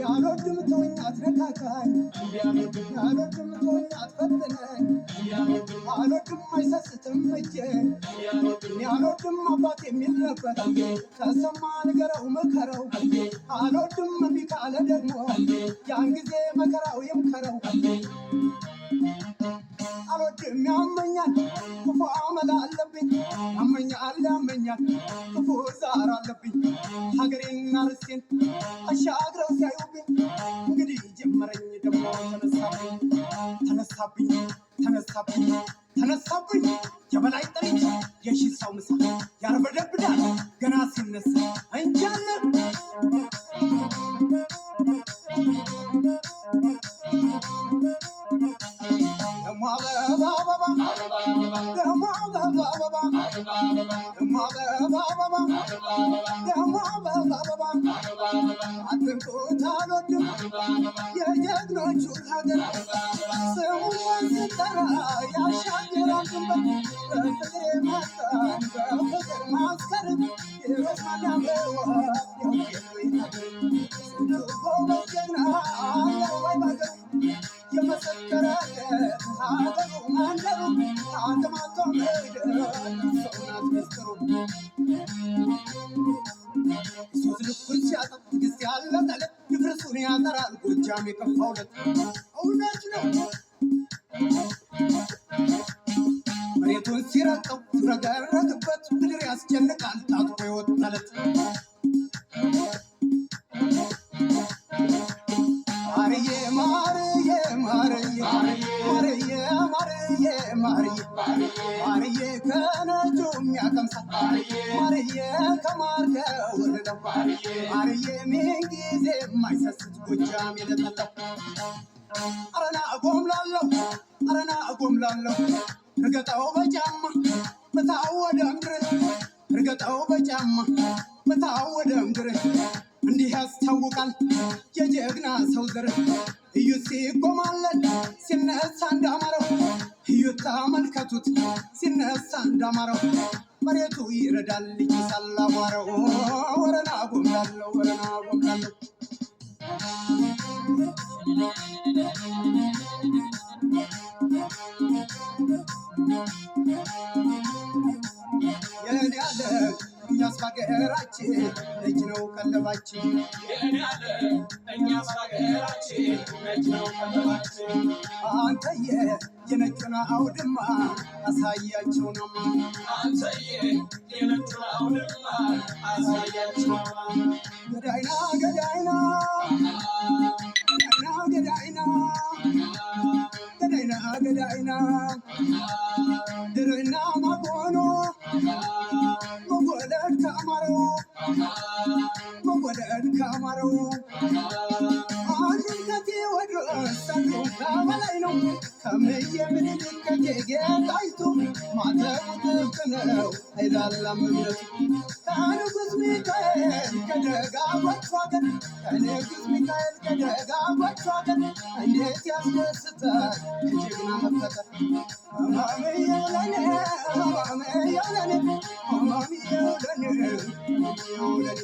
አልወድም ተወኝ አትነካካኝ፣ አልወድም ተወኝ አትፈትነኝ፣ አልወድም አይሰስትም እጄ፣ እኔ አልወድም አባት የሚል ነበር፣ ከሰማ ንገረው ምከረው፣ አልወድም እምቢ ካለ ደግሞ ያን ጊዜ መከራው ይምከረው። አልወድም ያመኛል ክፉ አመል አለብኝ፣ ያመኛል ያመኛል ክፉ ዛር አለብኝ። ሀገሬና ርስቴን አሻግረው ሲያዩብኝ እንግዲህ ጀመረኝ ደግሞ ተነሳብኝ ተነሳብኝ ተነሳብኝ ተነሳብኝ የበላይ ጠሪት የሺ ሰው ምሳ ያርበደብዳል ገና ሲነሳ እንጃለን። ደሞ አበባ አበባ ደሞ አበባ አበባ ደሞ አበባ አበባ ደሞ አበባ አበባ አትንኩት አልወድም የጀግኖቹን ሀገር ስሙን ስጠራ ያሻግራል ድንበር በፍቅር የመጣን በፍቅር ማስከር ይበዛል ያምረዋል ስንቱ ጎበዝ ጀግና አለ ወይ ባገሩ የመሰከረለት ሀገሩ መንደሩ አቅማቶ ምድር ሰው ናት ምስጢሩ። ሶስት ልኩን ሲያጠብ ትዕግስት ያለ ጠለት ድፍርሱን ያጠራል ጎጃም የከፋው ዕለት እውነት ነው። መሬቱን ሲረግጠው ሲረገረግበት ምድር ያስጨንቃል ታጥቆ የወጣለት። ማርዬ ማርዬ ማርዬ ማርዬ ማርዬ ማርዬ ማርዬ ከነጁ የሚያቀምሳል ማርዬ ከማር ከወለደው ማርዬ ምንጊዜ የማይሰስት ጎጃም የለጠለው። አረና እጎምላለሁ አረና እጎምላለሁ እርገጠው በጫማ ምታው ወደ ምድር እርገጠው በጫማ ምታው ወደ ምድር እንዲህ ያስታውቃል የጀግና ሰው ዘር። እዩት ሲጎማለል ሲነሳ እንዳማረው እዩት ተመልከቱት ሲነሳ እንዳማረው መሬቱ ይረዳል ይጭሳል አቧራው። ወረና እጎምላለሁ ወረና እጎምላለሁ። የኔ አለ እኛስ ባገራችን ልጅ ነው ቀለባችን። የኔ አለ እኛስ ባገራችን ነጭ ነው ቀለባችን። አንተዬ የነጩን አውድማ አሳያቸው ነማ። አንተዬ የነጩን አውድማ አሳያቸው። ገዳይና ገዳይና ገዳይና ገዳይና ገዳይና ገዳይና ድርና ማቆኖ መወለድ ከአማረው መወለድ ከአማረው አንዱን ከቴዎድሮስ አንዱን ከበላይ ነው ከምዬ ምኒልክ ከእቴጌ ጣይቱ ማተቡ ጥብቅ ነው አይላላም እምነቱ። ከንጉሥ ሚካኤል ከደጋጎቹ ሀገር ከንጉሥ ሚካኤል ከደጋጎቹ ሀገር እንዴት ያስደስታል የጀግና መፈጠር። ማማምየው ለኔ ማማምየው ለኔ ማማምየው ለኔ ማማምየው ለኔ።